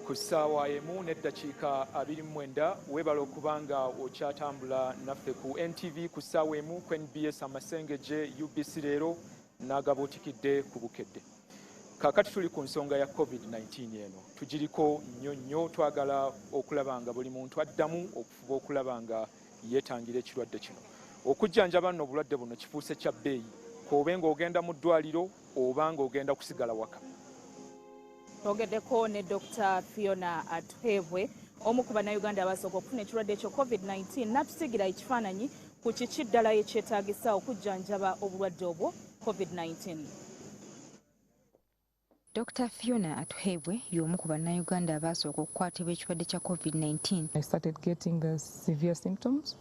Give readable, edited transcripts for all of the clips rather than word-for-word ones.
Ku ssaawa 1:29, weebala okuba nga okyatambula naffe ku NTV ku ssaawa 1, ku NBS Amasengeje, UBC Leero n'agabuutikidde ku Bukedde. Kaakati tuli ku nsonga ya COVID-19. Eno tugiriko nnyo nnyo. Twagala okulaba nga buli muntu addamu okufuba okulaba nga yeetangira ekirwadde kino. Okujjanjaba nno obulwadde buno kifuuse kya bbeeyi, k'obe ng'ogenda mu ddwaliro oba ng'ogenda kusigala waka. Twogeddeko ne Dr Fiona Atuhebwe, omu ku Bannayuganda abasooka okufuna ekirwadde ekyo COVID-19, n'atusigira ekifaananyi ku kiki ddala ekyetaagisa okujjanjaba obulwadde obwo COVID-19. Dr Fiona Atuhebwe y'omu ku Bannayuganda abaasooka okukwatibwa ekirwadde kya COVID-19. I started getting the severe symptoms,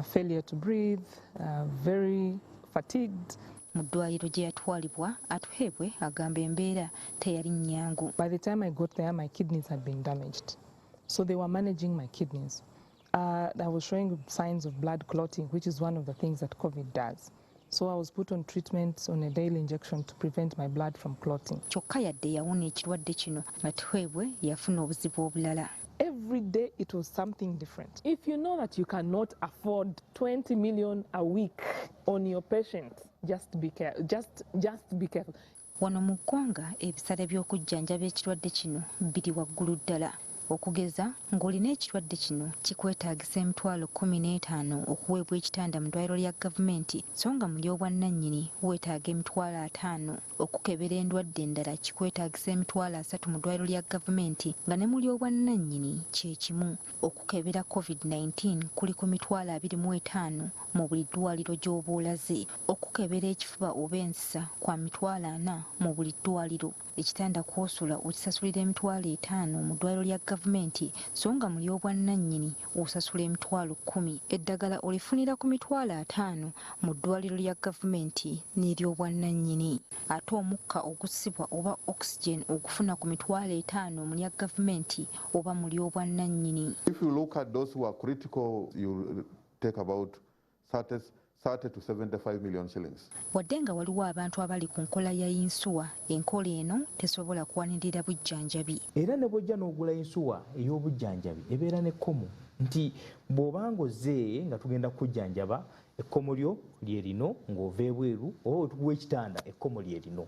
failure to breathe, very fatigued. Mu ddwaliro gye yatwalibwa, Atuhebwe agamba embeera teyali nnyangu. By the time I got there, my kidneys had been damaged. So they were managing my kidneys. I was showing signs of blood clotting, which is one of the things that COVID does. So I was put on treatment on a daily injection to prevent my blood from clotting. Kyokka yadde yawona ekirwadde kino, Atuhebwe yafuna obuzibu obulala. Every day it was something different. If you know that you cannot afford 20 million a week on your patient, just be careful. Just be careful. Wano mu ggwanga ebisale by'okujjanjaba ekirwadde kino biri waggulu ddala. Okugeza, ng'olina ekirwadde kino, kikwetaagisa 15,000 okuweebwa ekitanda mu ddwaliro lya gavumenti, so nga mu ly'obwannannyini weetaaga 50,000. Okukebera endwadde endala kikwetaagisa 30,000 mu ddwaliro lya gavumenti, nga ne mu ly'obwannannyini kye kimu. Okukebera COVID-19 kuli ku 25,000 mu buli ddwaliro gy'oba olaze. Okukebera ekifuba oba ensisa kwa 40,000 mu buli ddwaliro. Ekitanda kw'osula okisasulira 50,000 mu ddwaliro lya gavumenti, so nga mu ly'obwannannyini osasula 10,000. Eddagala olifunira ku 50,000 mu ddwaliro lya gavumenti n'ery'obwannannyini, ate omukka ogussibwa oba oxygen ogufuna ku 50,000 mu lya gavumenti oba mu ly'obwannannyini. If you look at those who are critical, you take about 30 to 75 million shillings. Wadde nga waliwo abantu abali ku nkola ya yinsuwa, enkola eno tesobola kuwanirira bujjanjabi. Era ne bw'ojja n'ogula yinsuwa ey'obujjanjabi, ebeera n'ekkomo nti bw'obanga ozze nga tugenda kujjanjaba, ekkomo lyo lye lino ng'ova ebweru, oba bwe tukuwa ekitanda, ekkomo lye lino.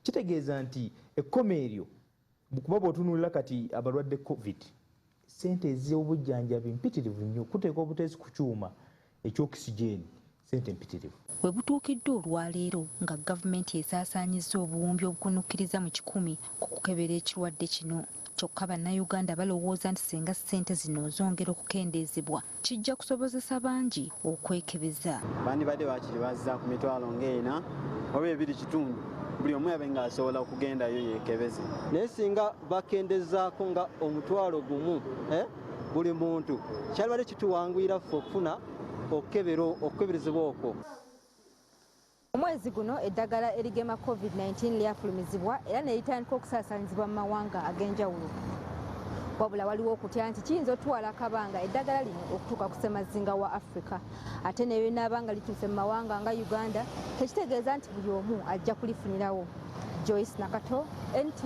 Kitegeeza nti ekkomo eryo, kuba bw'otunuulira kati abalwadde COVID, sente ez'obujjanjabi mpitirivu nnyo. Kuteeka obuteesi ku kyuma eky'oxygen, sente mpitirivu. We butuukidde olwaleero nga gavumenti esaasaanyizza obuwumbi obukunukkiriza mu 100 ku kukebera ekirwadde kino. Kyokka Bannayuganda balowooza nti singa ssente zino zongera okukendeezebwa, kijja kusobozesa bangi okwekebeza. Bandibadde bakiri bazza ku 4,500 oba 2.5, buli omu yabe ng'asobola okugendayo yeekebeze. Naye singa bakendezaako nga 10,000, eh, buli muntu, kyalibadde kituwanguyira ffe okufuna okukeberezebwa okwo. Omwezi guno eddagala erigema COVID-19 lyafulumizibwa era ne litandika okusaasaanyizibwa mu mawanga ag'enjawulo. Wabula waliwo okutya nti kiyinza otwala akabanga eddagala lino okutuuka ku ssemazinga wa Africa, ate ne binaaba nga lituuse mu mawanga nga Uganda, tekitegeeza nti buli omu ajja kulifunirawo. Joyce Nakato, NT.